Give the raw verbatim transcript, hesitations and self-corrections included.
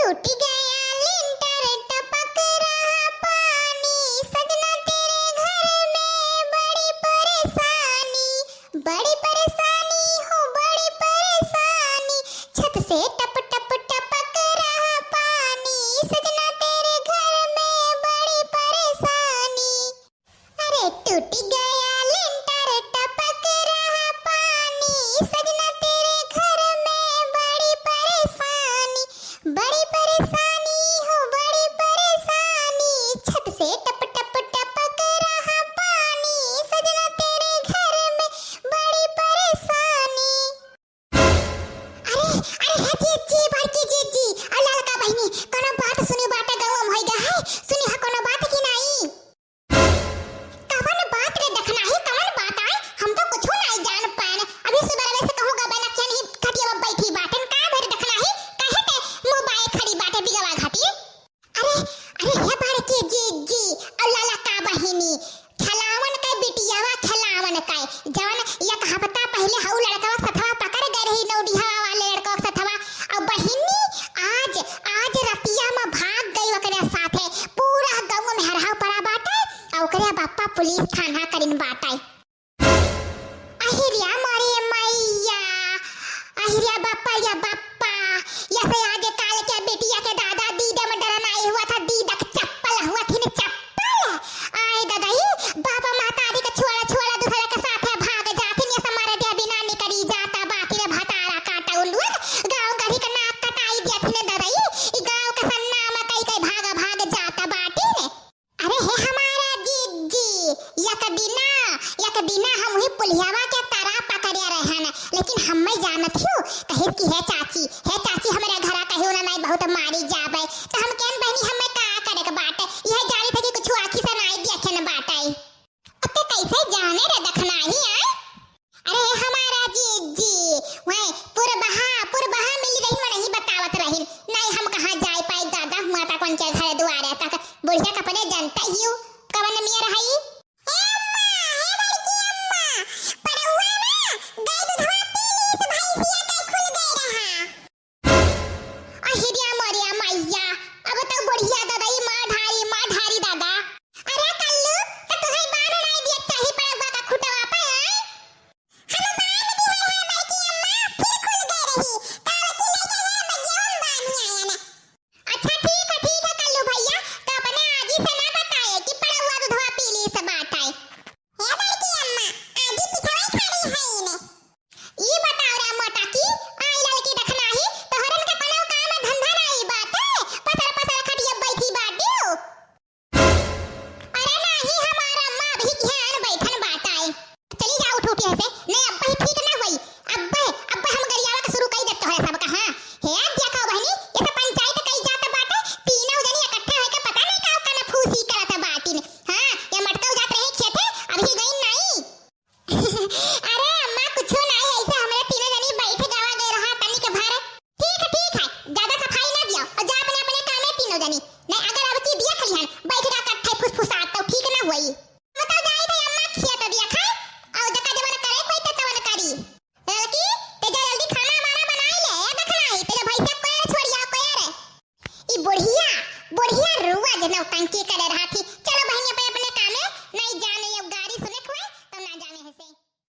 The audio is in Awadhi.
टूट गया लिंटर, टपक रहा पानी, सजना तेरे घर में बड़ी परेशानी, बड़ी परेशानी हो, बड़ी परेशानी, छत से टप टप टपक रहा पानी, सजना तेरे घर में बड़ी परेशानी। अरे टूट गया लिंटर, टपक रहा पानी, सजना तेरे घर में बड़ी परेशानी, बड़ी परेशानी हो, बड़ी परेशानी, छत से टप टप टपक रहा पानी, सजना तेरे घर में बड़ी परेशानी। अरे, अरे, हे जीजी, बड़की जीजी, अउ ललका बहिनी, कउनो बात सुनी बाटे गउँवा में होई गा है? सुनी है कउनो बात कि नाई? कवन बात रे दखनाही, कवन बात आय? हम तो कुछो नाई जान पाएन। अभी सुबेरवे से कहूँ गबे ना किहन, ही खटिया में बैठी बाटेन। का भइल दखनाही? काहे ते मुँह बाए खड़ी बाटे बिगवा घाटी? अरे, अरे हे बड़की जीजी, अउ ललका बहिनी, खेलावन के बिटियावा खेलावन के, जवन एक हफ्ता पहिले हऊ लड़कवा सथवा पकड़ गए रही, नौडिहा वाले लड़कवा के सथवा, अउ बहिनी आज, आज रतिया में भाग गई ओकरे साथे, पूरा गउँवा में हरहाव पड़ा बाटे, अउ ओकरे बप्पा पुलिस थाना करिन बाटे। अहिरिया मोरे मैया, अहिरिया बप्पा, या बप्पा, या से आज काल के बिटिया के दादा दीदे में डरना आई हुआ था, दीदा के चप्पल हुआ थी ने चप्पल। आए ददई, बाबा महतारी के छोड़ा, छोड़ा दूसरा के साथे भाग जाथिन, या से मरे दे बिना निकरी जाता बाटी रे भतारा काटा उल्लुआ, गाँव गढ़ी के नाक कटाई दिया थी ने ददई, ई गाँव के सन्ना में कई कई भाग भाग जाता बाटी रे। अरे हे हमारा जीजी, एक दिना, एक दिना हम ही पुलियावा के तरा पकड़े रहन, लेकिन हम्मे जानत हियो, कहित कि हे चाची, हे चाची, हमरे घरा कहियो ना नाई बहुत मारी जाबे, तो हम केन बहिनी हम्मे का करे के बाटे, यह जानी थे कि कुछ आँखी से नाई देखे न बाटे। अब ते कैसे जाने रे दखनाही आए? अरे हमारा जीजी, वहीं पुरबहा, पुरबहा मिल रही, मनही बतावत रही। नहीं हम कहाँ जाए पाई दादा, हुआ तक उनके घर दुआरे तक। बुढ़िया के अपने जनता ही हूँ, कवन मियर हई,